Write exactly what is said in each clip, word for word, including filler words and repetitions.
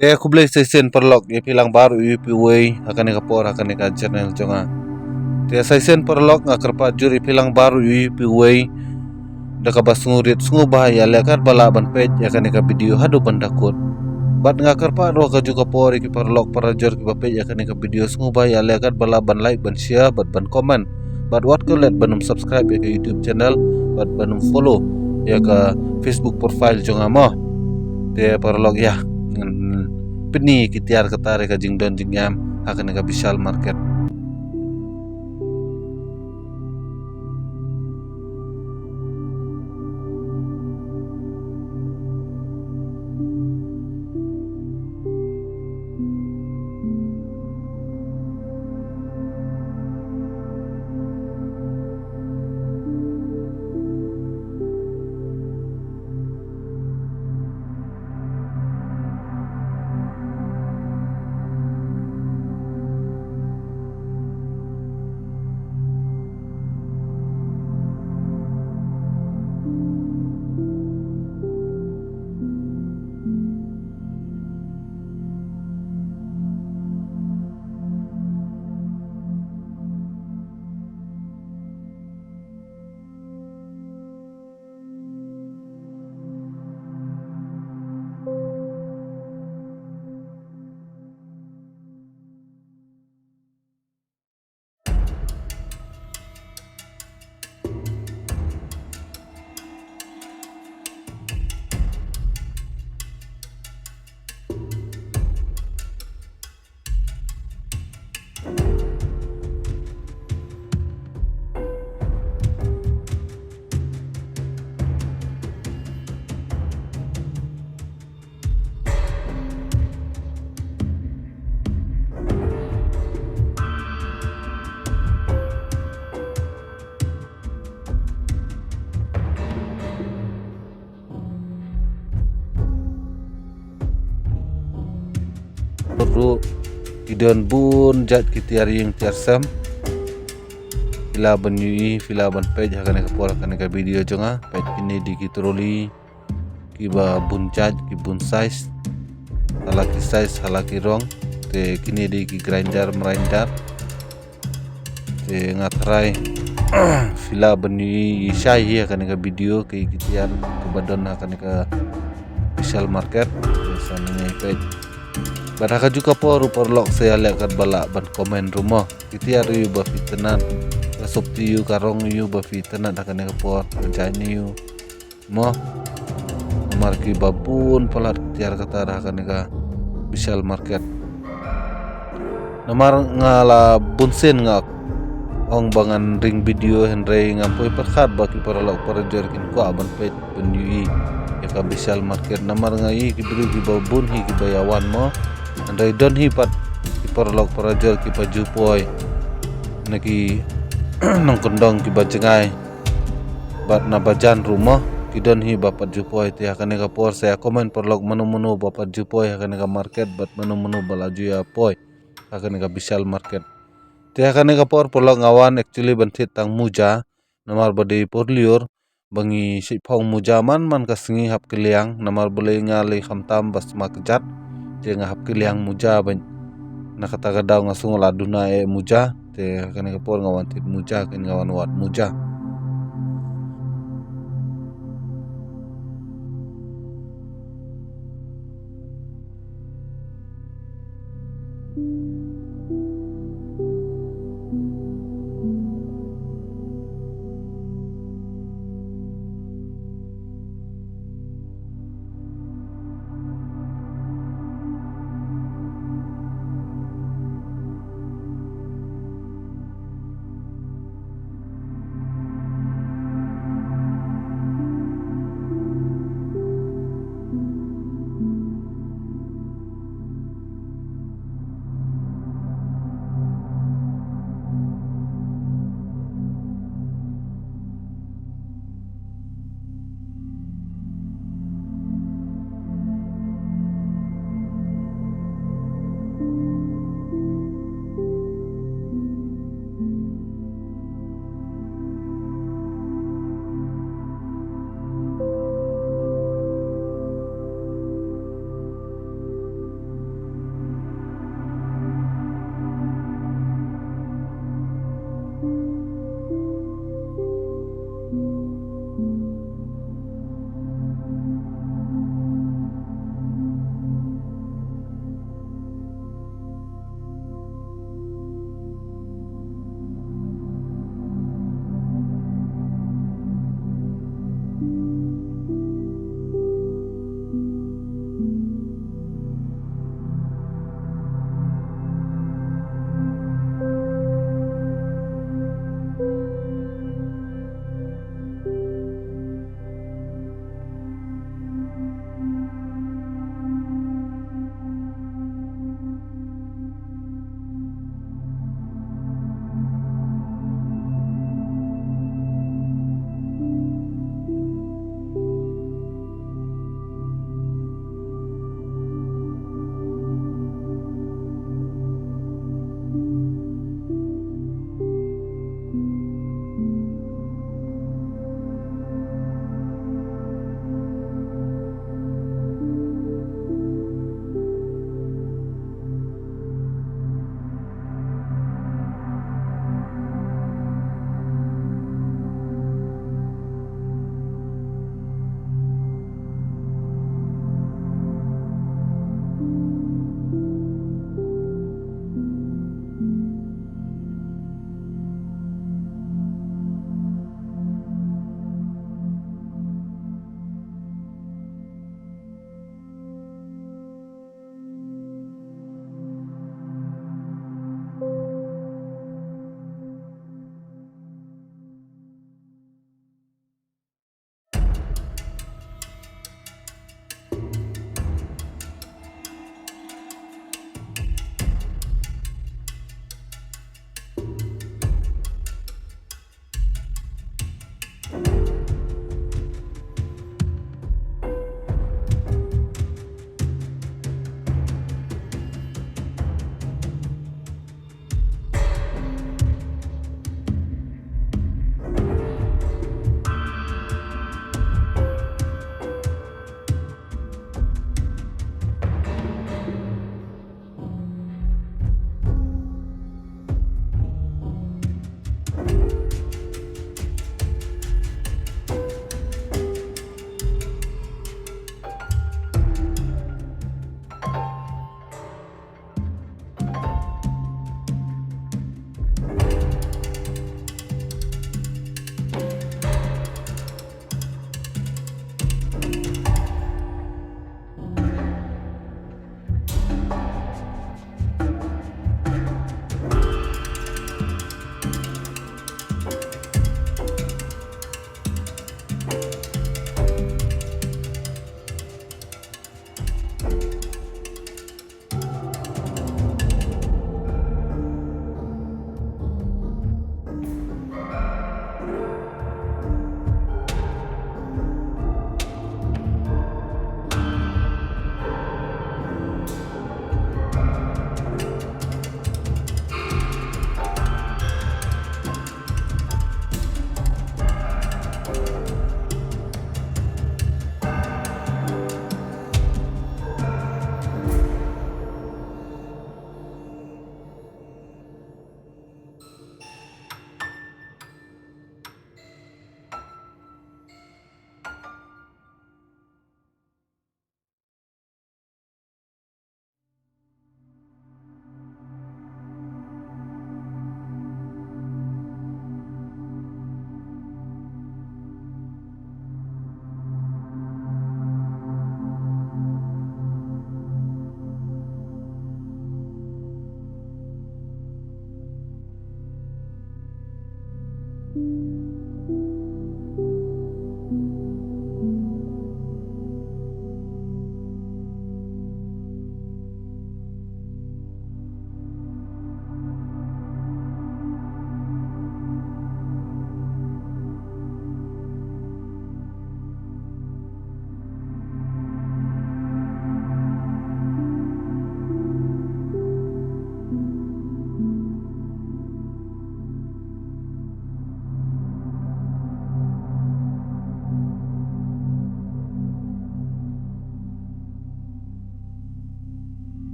Te khublei sa shisien paralok ïa phi lang baroh ïa phi wei ha kane ka por ha kane ka channel jong nga. Te sa shisien paralok nga kyrpad jur ïa phi lang baroh ïa phi wei da kaba sngewrit sngewbha ïa leh katba lah ban peit ïa kane ka video haduh ban da kut. Bad nga kyrpad ruh ka juh ka por ïa ki paralok parajor kiba peit ïa kane ka video sngewbha ïa leh katba lah ban like ban share bad ban comment. Bad wat klet ban ym subscribe ïa ka YouTube channel bad ban ym follow ïa ka Facebook profile jong nga mo. Te paralok ïa ngan pyni ki tiar ka tar ïa ka jingdon jingem ha kane ka Vishal Market. Ruh ki don bun jait ki tiar ïing tiar sem. Phi lah ban ïohi, phi lah ban peit ha kane ka por ha kane ka video jong nga. Peit kine dei ki trolley kiba bun jait ki bun size. Ha la ki size ha la ki rong. Te kine dei ki grinder mrinder. Te nga tharai phi lah ban ïohi shai hi ha kane ka video ki ki tiar kiba don ha kane ka Vishal Market. Te sa nang ïa peit. Bad ha ka juh ka por ruh paralok sa ïa leh katba lah ban comment ruh mo. Ki tiar ïa u ba phi tynnad, ka sopti ïa u, ka rong ïa u ba phi tynnad ha kane ka por, ka jaiñ ïa u mo. Namar kiba bun palat ki tiar ka tar ha kane ka Vishal Market. Namar nga la bun sien nga ong ba ngan ring video, hynrei ngam poi pyrkhat ba ki paralok parajor kin kwah ban peit ban ïohi ïa ka Vishal Market. Namar nga ïohi ki briew kiba bun hi kiba ïa wan mo. Hynrei don hi pat ki paralok parajor kiba ju poi na ki nongkyndong kiba jngai. Bad na ba jan ruh mo, ki don hi ba pat ju poi. Te ha kane ka por sa ïa comment paralok mano mano ba pat ju poi ha kane ka market bad mano mano ba la ju ïa poi ha kane ka Vishal Market. Te ha kane ka por paralok nga wan actually ban thied tang muja, namar ba dei por lyiur ba ngi shait phong muja man man ka sngi hap kylliang, namar balei nga lei khamtam ba sma kjat. Te nga hap kylliang muja ban, na kata ka daw nga sngew la duna eh muja. Te kane ka por nga wan thied muja, kane nga wan wad muja.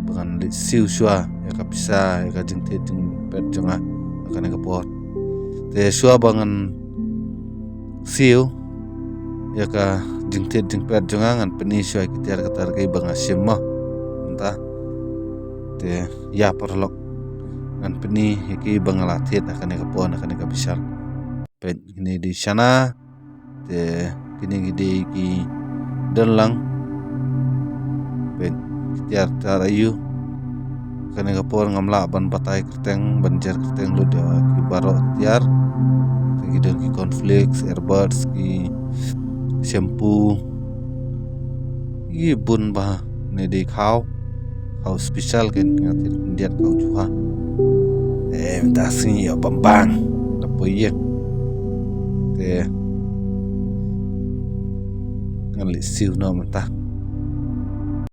ba ngan leit siew shuwa ïa ka pisa, ïa ka jingthied jingpet jong nga ha kane ka por. Te shuwa ba ngan siew ïa ka jingthied jingpet jong nga, ngan pyni shuwa ki tiar ka tar ki ba nga shim mo mynta. Te ïa paralok, ngan pyni ïa ki ba nga la thied ha kane ka por, ha kane ka bishar. Peit, kine dei shana, te kine ki dei ki don lang. Peit, ki tiar tar aïu. Kane ka por ngam lah ban batai kyrteng, ban jer kyrteng lut ïa ki baroh ki tiar. Te ki don ki cornflakes, earbuds, ki shampoo, ki bun bha. Ne dei khaw, khaw special, kan nga thied khyndiat, khaw juha. Eh, mynta sngi ïa bam bang da poi ïing. Te ngan leit siew noh mynta.